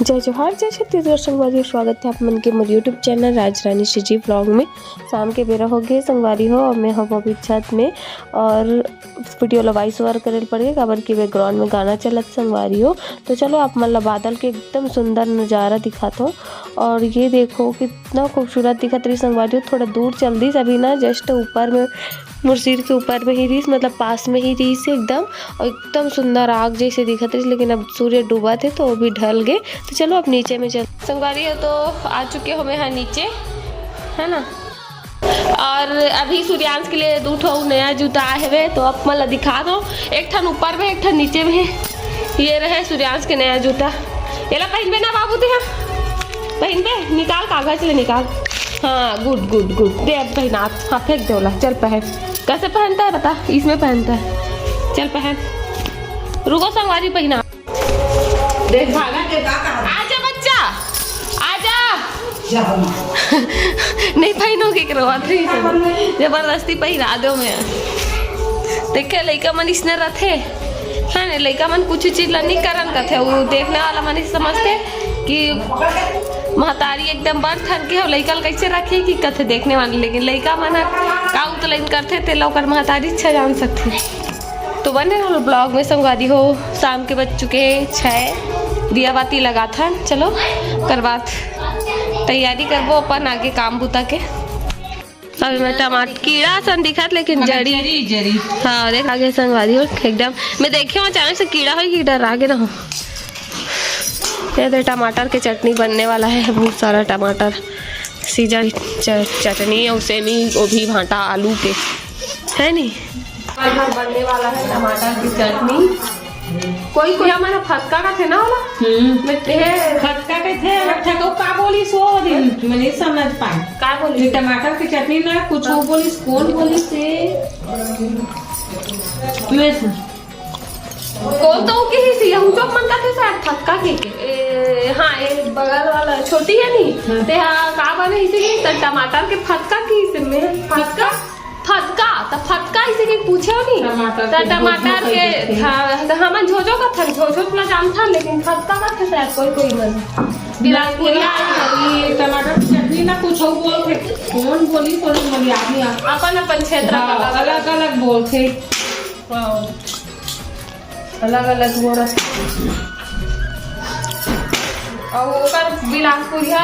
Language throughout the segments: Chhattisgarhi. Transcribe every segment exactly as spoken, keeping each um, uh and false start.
जय जोहार, जय छत्तीसगढ़ संगवारी हो, स्वागत है आप मन के मोर YouTube चैनल राजरानी CG व्लॉग में। शाम के बेरा हो गए संगवारी हो, और मैं हूँ अभी छत में और वीडियो ला वॉइस ओवर करे ल पड़ गए, काबर कि बैकग्राउंड में गाना चलत संगवारी हो। तो चलो आप मन ला बादल के एकदम सुंदर नज़ारा दिखात हो। और ये देखो कितना खूबसूरत दिखत रही संगवारी हो। थोड़ा दूर चल दिस अभी ना, जस्ट ऊपर में मोर सिर के ऊपर में ही रहिस, मतलब पास में ही रहिस एकदम, और एकदम सुंदर आग जैसे दिखत रहिस, लेकिन अब सूर्य डूबत हे तो वो भी ढल गए। तो चलो अब नीचे में चल संगवारी हो, तो आ चुके हो मैं यहाँ नीचे, है ना। और अभी सूर्यांश के लिए दू ठो नया जूता आए हवे, तो आप मन ला दिखा दो। एक ठन ऊपर में, एक ठन नीचे में। ये रहे सूर्यांश के नया जूता, एला पहनबे ना बाबू, ते हा पहनबे, निकाल कागज ले निकाल। हाँ, गुड गुड गुड, दे अब पहना। हाँ, फेंक दे ओला, चल पहन। कैसे पहनता है बता, इसमें पहनता है। चल पहन, रुको संगवारी पहना। देख भागा के का कहा? आजा बच्चा, आजा। जा माँ। नहीं पहनोगे के रोवत रही, जबरदस्ती पहना दो मैं। देखे लइका मन इसने रथे, है ना, लइका मन कुछ चीज ला नहीं करन कथे, वो देखने वाला मन ही समझते कि महतारी एकदम बड़ थन के हो, लइका ल कैसे रखे कि कथे देखने वाले, लेकिन लइका मन ह का उतलाइन करथे, तेला ओकर महतारी अच्छा जान सकथे। तो बने रहो ब्लॉग में संगवारी हो। शाम के बज चुके हैं छः, दिया बाती लगाथन। चलो, ओकर बाद तैयारी करबो अपन आगे काम बुता के। अभी मैं टमाटर कीड़ा सन दिखत, लेकिन मगर जड़ी। जरी, जरी। हाँ, देख आगे संगवारी हो एकदम। मैं देखे हूँ अचानक से कीड़ा हो कि डर आगे ना हो। ये दे टमाटर के चटनी बनने वाला है, बहुत सारा टमाटर, सीजन च-, चटनी और सेमी, गोभी, भांटा, आलू के, है नी? आज बनने वाला है टमाटर की चटनी। कोई कोई हमन फतका कथे ना ओला। हम्म। मिट्टी है। फतका कथे, अब ठको का बोलिस वो दिन, मैं नहीं समझ पाए। का बोलिस? ये टमाटर की चटनी ना, कुछ वो बोलिस, कौन बोलिस से? मैं से। कौन तो के ही सी, हम चौक मन कथे शायद फतका के के। ए, हाँ, ये बगल वाला छोटी है नी, हाँ। ते हाँ, का बने इसे के, त टमाटर के फतका की से में, फतका? फतका, त फतका इसे के पूछे हो नी? टमाटर त के टमाटर झोझो के, कहिथे। हाँ, त हमन झोझो कथन, झोझो ला जानथन, लेकिन फतका कथे शायद कोई कोई मन। बिलासपुरिया। ये टमाटर की चटनी ना कुछ और बोलथे, कौन बोली, कौन बोली, आदमी आ-, अपन अपन क्षेत्र हाँ, का अलग अलग बोलथे। हाँ। अलग अलग वो रथे। और ओकर बिलासपुरिया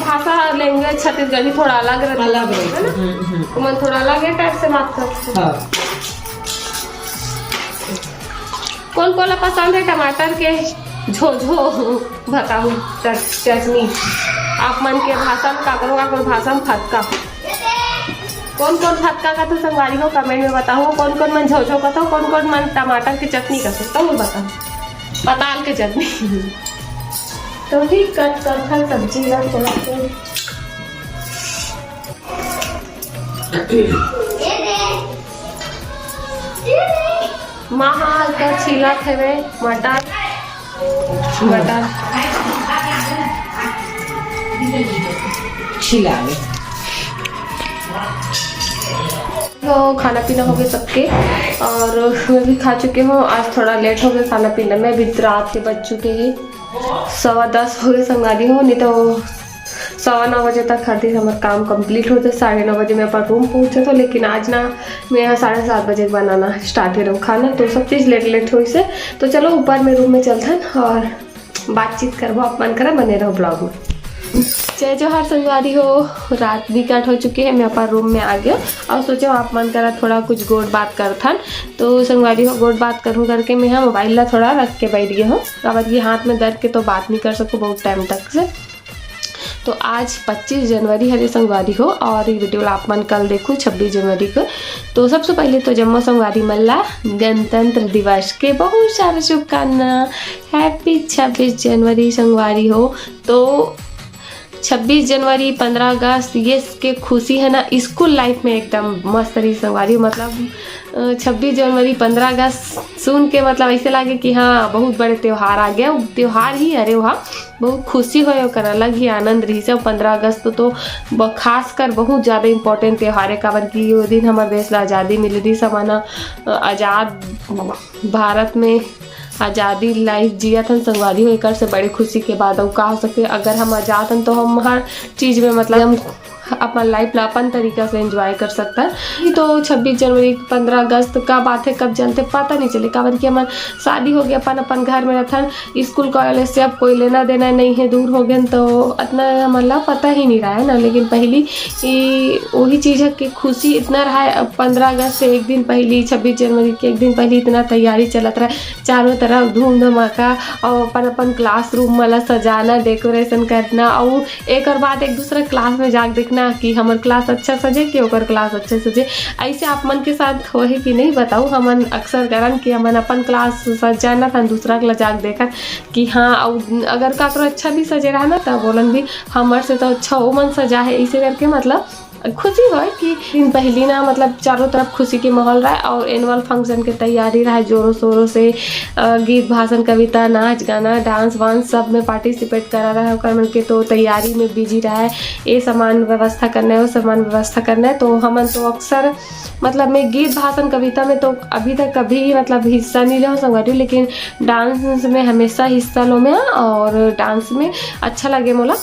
भाषा, लैंग्वेज, छत्तीसगढ़ी थोड़ा अलग रथे, अलग है ना? रथे, हम्म, हम्म। ओमन थोड़ा अलग ही टाइप से बात करथे। हाँ। कौन कौन ला पसंद है टमाटर के झोझो, बताओ, चट-, चटनी? आप मन के भाषा में काकरो, काकरो भाषा में फतका। कौन कौन फतका कथो संगवारी हो, कमेंट में बताओ। कौन कौन मन झोझो कथो, कौन कौन मन टमाटर के चटनी कथो, तो बताओ। पताल के चटनी। तो ठीक कट कर हर सब्जी ला थोड़ा से। माँ हा हल्का छीलत हवे मटर। मटर। छिलावे। तो खाना पीना हो गया सबके और मैं भी खा चुके हूँ। आज थोड़ा लेट हो गया खाना पीना में, अभी रात के बज चुके हैं सवा दस हो गए संगवारी हो, नहीं तो सवा नौ बजे तक हर दिन हमारा काम कंप्लीट होते। साढ़े नौ बजे मैं अपन रूम पहुँचे तो, लेकिन आज ना मैं यहाँ साढ़े सात बजे बनाना स्टार्ट करूँ खाना, तो सब चीज़ लेट लेट हुई से। तो चलो ऊपर में रूम में चलथन और बातचीत करबो आप मन करा, बने रहो ब्लॉग में। जय जोहार संगवारी हो, रात भी कट हो चुके हैं, मैं अपन रूम में आ गया और सोचो आप मन करा थोड़ा कुछ गोठ बात करथन। तो संगवारी हो, गोठ बात करूँ करके मैं यहाँ मोबाइल ला थोड़ा रख के बैठ गया हूँ, काबर कि हाथ में दर्द के तो बात नहीं कर सकूँ बहुत टाइम तक से। तो आज पच्चीस जनवरी हरे संगवारी हो और ये वीडियो ला आप मन कल देखो छब्बीस जनवरी को। तो सबसे पहले तो जम्मो संगवारी मन ला गणतंत्र दिवस के बहुत सारा शुभकामना। हैप्पी छब्बीस जनवरी संगवारी हो। तो छब्बीस जनवरी, पन्द्रह अगस्त, ये के खुशी है ना, स्कूल लाइफ में एकदम मस्त रही संगवारी। मतलब, अ, छब्बीस जनवरी, पन्द्रह अगस्त सुन के, मतलब, ऐसे लागे कि हाँ, बहुत बड़े त्योहार आ गया। त्योहार ही, अरे वाह, बहुत खुशी होए, ओकर अलग ही आनंद रही से। पन्द्रह अगस्त तो ब-, खासकर बहुत ज़्यादा इम्पोर्टेंट त्योहार है, काबर कि वो दिन हमारे देश ला आज़ादी मिली थी, समाना, अ, आज़ाद भारत में आज़ादी लाइफ जियत हन संगवारी हो, एकर से बड़े खुशी के बात अउ का हो सकथे। अगर हम आज़ाद हन तो हम हर चीज़ में मतलब हम अपन लाइफ ला अपन तरीका से एंजॉय कर सकथन। ये तो छब्बीस जनवरी, पंद्रह अगस्त का बात है, कब चलथे पता नहीं चले, काबर कि हमन शादी हो गया, अपन अपन घर में रथन, स्कूल कॉलेज से अब कोई लेना देना नहीं है, दूर हो गए तो इतना हमन ला पता ही नहीं रहा है ना। लेकिन पहली ई वही चीज़ है कि खुशी इतना रहा है, पंद्रह अगस्त से एक दिन पहली, छब्बीस जनवरी के एक दिन पहली इतना तैयारी चलत रहा, चारों तरफ धूम धमाका, और अपन अपन क्लासरूम वाला सजाना, डेकोरेशन करना, और एक और बात, एक दूसरा क्लास में जाके देखना कि हमर क्लास अच्छा सजे कि ओकर क्लास अच्छा सजे। ऐसे आप मन के साथ होहे कि नहीं बताओ, हमन अक्सर करन कि हमन अपन क्लास सजाना था, दूसरा क्लास जाके देखन कि हाँ, और अगर काकरो अच्छा भी सजे रहा ना, तब बोलन भी हमर से तो अच्छा ओमन सजा है, ऐसे करके मतलब खुशी होय कि दिन पहली ना मतलब चारों तरफ खुशी के माहौल रहे और एनुअल फंक्शन के तैयारी रहे जोरों शोरों से। अ, गीत, भाषण, कविता, नाच गाना, डांस वांस सब में पार्टिसिपेट करा रहे, ओकर मन के तो तैयारी में बिजी रहे, ये सामान व्यवस्था करना है, वो सामान व्यवस्था करना है। तो हमन तो अक्सर मतलब मैं गीत, भाषण, कविता में तो अभी तक कभी मतलब हिस्सा नहीं लो संगवारी, लेकिन डांस में हमेशा हिस्सा लो मैं, और डांस में अच्छा लगे मोला।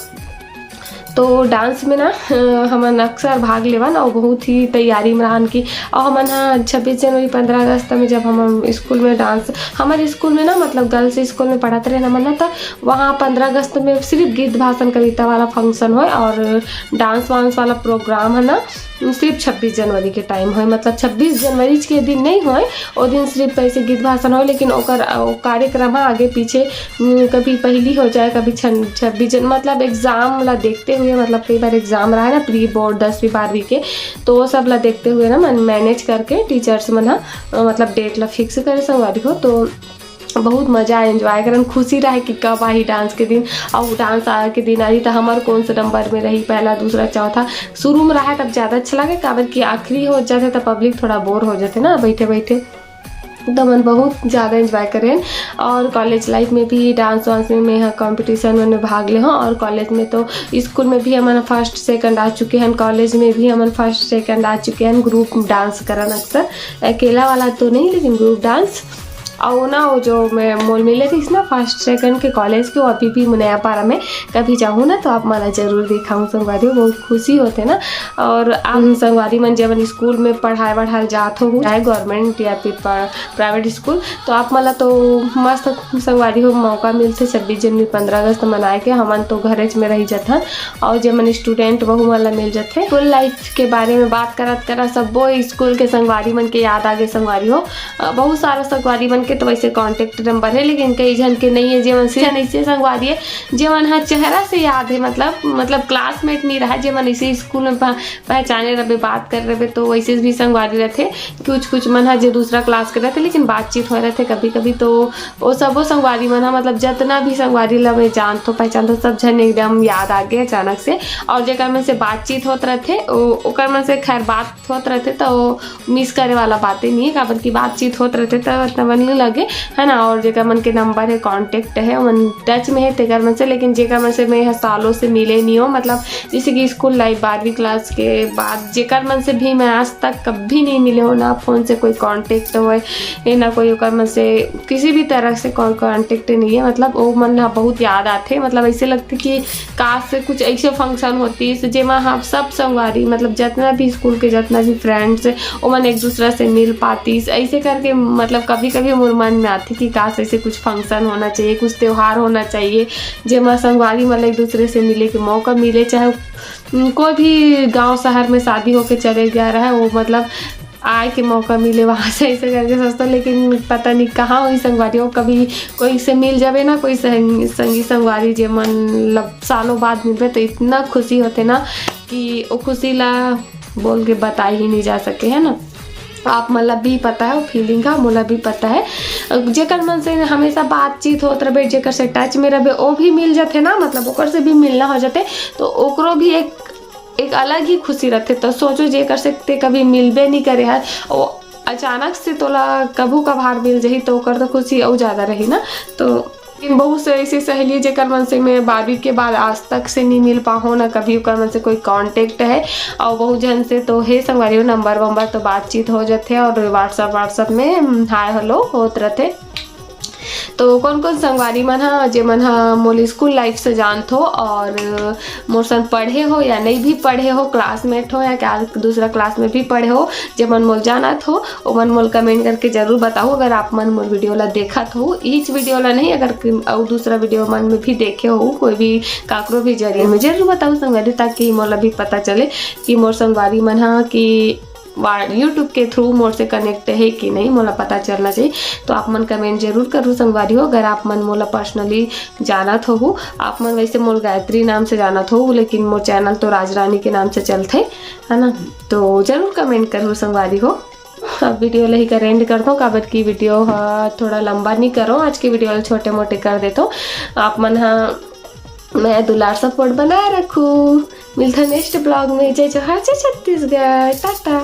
तो डांस में ना, अ, हमन अक्सर भाग लेवन और बहुत ही तैयारी में रहन की। और हमन ह छब्बीस जनवरी, पंद्रह अगस्त में जब हम स्कूल में डांस, हमारे स्कूल में ना मतलब गर्ल्स स्कूल में पढ़त रहे हमन ना, तो वहाँ पंद्रह अगस्त में सिर्फ गीत, भाषण, कविता वाला फंक्शन होय और डांस वांस वाला प्रोग्राम है ना सिर्फ छब्बीस जनवरी के टाइम होय, मतलब छब्बीस जनवरी के दिन नहीं होय, वो दिन सिर्फ ऐसे गीत भाषण होय, लेकिन ओकर, ओ कार्यक्रम ह आगे पीछे, उम, कभी पहली हो जाए, कभी छन-, छब्बीस जन-, मतलब एग्जाम ला देखते हुए, मतलब कई बार एग्जाम रहा है ना प्री बोर्ड दसवीं बारहवीं के, तो वो सब ला देखते हुए ना मन मैनेज करके टीचर्स मन ह, अ, मतलब डेट ला फिक्स करे संगवारी हो। तो बहुत मजा आए, एंजॉय करन, खुशी रहे कि कब आही डांस के दिन, और डांस आ के दिन आही तो हमार कौन से नंबर में रही, पहला, दूसरा, चौथा। शुरू में रहा तब ज़्यादा अच्छा लगे, काबर कि आखिरी हो जाते तो पब्लिक थोड़ा बोर हो जाते ना बैठे बैठे। तो मन बहुत ज़्यादा एंजॉय करें। और कॉलेज लाइफ में भी डांस वांस में मैं कॉम्पिटिशन में भाग ले हूँ, और कॉलेज में तो स्कूल में भी हमन फर्स्ट सेकंड आ चुके हैं, कॉलेज में भी हमन फर्स्ट सेकंड आ चुके हैं। ग्रुप डांस करन अक्सर, अकेला वाला तो नहीं, लेकिन ग्रुप डांस। और ना वो जो मैं मोल मिले रहीस ना फर्स्ट सेकंड के कॉलेज के, वो अभी भी नयापारा में कभी जाहूँ ना तो आप मन ला जरूर दिखाऊँ संगवारी हो, बहुत खुशी होते ना। और आप संगवारी मन जब स्कूल में पढ़ाई वढ़ाई जात हो, चाहे गवर्नमेंट या फिर प्राइवेट स्कूल, तो आप मन ला तो मस्त संगवारी हो मौका मिलथे छब्बीस जनवरी, पंद्रह अगस्त मनाए के। हमन तो घरेच में रही जथन, और जे मन स्टूडेंट वहू मन ला मिल जथे। स्कूल लाइफ के बारे में बात करत करत सब्बो स्कूल के संगवारी मन के याद आगे संगवारी हो। अ, बहुत सारा संगवारी मन के तो वैसे कॉन्टैक्ट नंबर है, लेकिन कई झन के नहीं है, जेमन से ऐसे संगवारी है जेमन हा चेहरा से याद है, मतलब मतलब क्लासमेट नहीं रहा, जेमन इसे स्कूल में पह-, पहचाने रहबे, बात कर रहबे, तो वैसे भी संगवारी रहथे। कुछ कुछ मन हा जे दूसरा क्लास के रहथे, लेकिन बातचीत हो रहथे कभी कभी, तो वो सबो संगवारी मन हा मतलब जतना भी संगवारी ला मैं जानथो पहचानथो, सब झन एकदम याद आगे अचानक से। और जेकर मन से बातचीत होत रहथे ओ-, ओकर मन से खैर बात होत रहथे तो मिस करे वाला बातें नहीं है, काबर की बातचीत होत रहथे त इतना मन नहीं लगे, है ना। और जेकर मन के नंबर है, कॉन्टैक्ट है, मन टच में है तेकर मन से, लेकिन जेकर मन से मैं ह सालों से मिले नहीं हो, मतलब जैसे कि स्कूल लाइफ, बारहवीं क्लास के बाद जेकर मन से भी मैं आज तक कभी नहीं मिले हो, ना फोन से कोई कॉन्टैक्ट होए, ए ना कोई ओकर मन से किसी भी तरह से कोई कॉन्टैक्ट नहीं है, मतलब वो मन ह बहुत याद आथे। मतलब ऐसे लगथे कि काश से कुछ ऐसे फंक्शन होतीस जेमा हम सब संगवारी, मतलब जितना भी स्कूल के जितना भी फ्रेंड्स है, ओमन एक दूसरा से मिल पातीस। ऐसे करके मतलब कभी कभी मोर मन में आथे कि काश ऐसे कुछ फंक्शन होना चाहिए, कुछ त्यौहार होना चाहिए, जेमा संगवारी मतलब एक दूसरे से मिले के मौका मिले, चाहे उम, कोई भी गांव शहर में शादी होके चले गया रहे, वो मतलब आए के मौका मिले वहाँ से, ऐसे करके सोचता। लेकिन पता नहीं कहाँ हुई संगवारी हो, कभी कोई से मिल जावे ना, कोई संग-, संगी संगवारी जे मन लब-, सालों बाद मिलबे तो इतना खुशी होथे ना कि वो खुशी ला बोल के बता ही नहीं जा सके, है ना। आप मन ला भी पता है वो फीलिंग का, मोला भी पता है। जेकर मन से हमेशा बातचीत होत रहे, जेकर से टच में रहे, वो भी मिल जाते ना, मतलब ओकर से भी मिलना हो जाते, तो ओकरो भी एक एक अलग ही खुशी रहते। तो सोचो जेकर से ते कभी मिलबे नहीं करे है, वो अचानक से तोला कभू कभार मिल जाही तो ओकर तो खुशी अउ ज़्यादा रही ना। तो लेकिन बहुत से ऐसे सहेली जेकर मन से मैं बारहवीं के बाद आज तक से नहीं मिल पाहो ना कभी ओकर मन से कोई कॉन्टैक्ट है। और बहुत झन से तो हे संगवारी हो नंबर वंबर तो बातचीत हो जाते और व्हाट्सअप व्हाट्सअप में हाय हेलो होत रहते। तो कौन कौन संगवारी मन ह, जे मन ह मोला स्कूल लाइफ से जानत हो और मोर संग पढ़े हो या नहीं भी पढ़े हो, क्लासमेट हो या क्या दूसरा क्लास में भी पढ़े हो, जे मन मोला जानत हो, ओमन मोला कमेंट करके जरूर बताओ। अगर आप मन मोर वीडियो ला देखत हो, इच वीडियो ला नहीं, अगर कि-, अउ दूसरा वीडियो मन में भी देखे हो, कोई भी काकरो भी जरिए में जरूर बताओ संगवारी, ताकि मोला भी पता चले कि मोर संगवारी मन ह कि वा-, YouTube के through मोर से कनेक्ट हे कि नहीं, मोला पता चलना चाहिए। तो आप मन कमेंट जरूर करू संगवारी हो, अगर आप मन मोला पर्सनली जानत हो। आप मन वैसे मोला गायत्री नाम से जानत हो, लेकिन मोर चैनल तो राजरानी के नाम से चलथे, है ना? तो जरूर कमेंट करू संगवारी हो। अब वीडियो ला ही कर एंड करत हो, काबर कि वीडियो ह थोड़ा लंबा नहीं करो, आज के वीडियो ला छोटे मोटे कर देत हो। आप मन ह मैं दुलार सपोर्ट बनाए रखू। मिलता नेक्स्ट ब्लॉग में। जय जोहार, जय छत्तीसगढ़, टाटा।